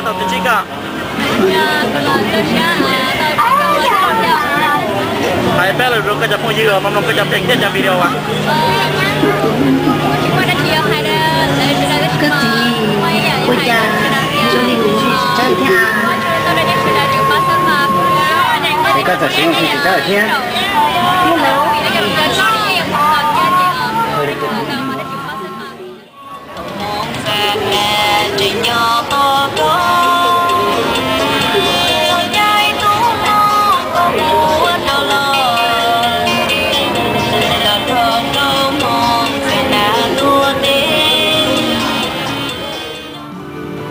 Tau tus tsib koj. Hais peb lus rau koj cov phooj ywg mloog koj cov phim thiab cov video as. Koj txiv, ua cas zoo li kuv tsis txawj thiab? Es koj txawm siv tus tsis txawj thiab.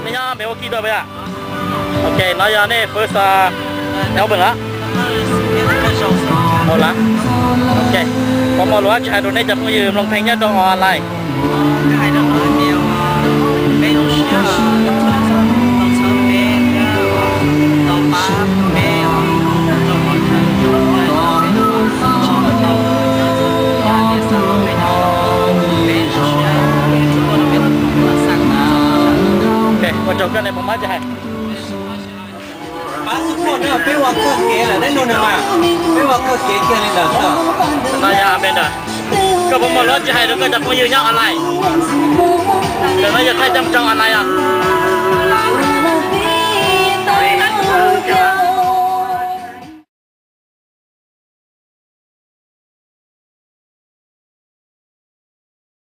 Nej nyob npe ua kij dua peb yom? Ok, no yog nej first, uh, album lawm. Ua lawm. Ok, puas muaj lus dab tsi hais rau nej cov phooj ywg mloog pheej nyob rau online? Ok, ua tsaug koj, nej puas muaj dab tsi hais? Pab xub phuaj no peb ua kawg kev lawm, peb nug nws mas, peb ua kawg kev kiag li ntawd xwb. No yog Amanda. Koj puas muaj lus dab tsi hais rau koj cov phooj ywg nyob online? Ntawm no yog thaij coj mus tso online os.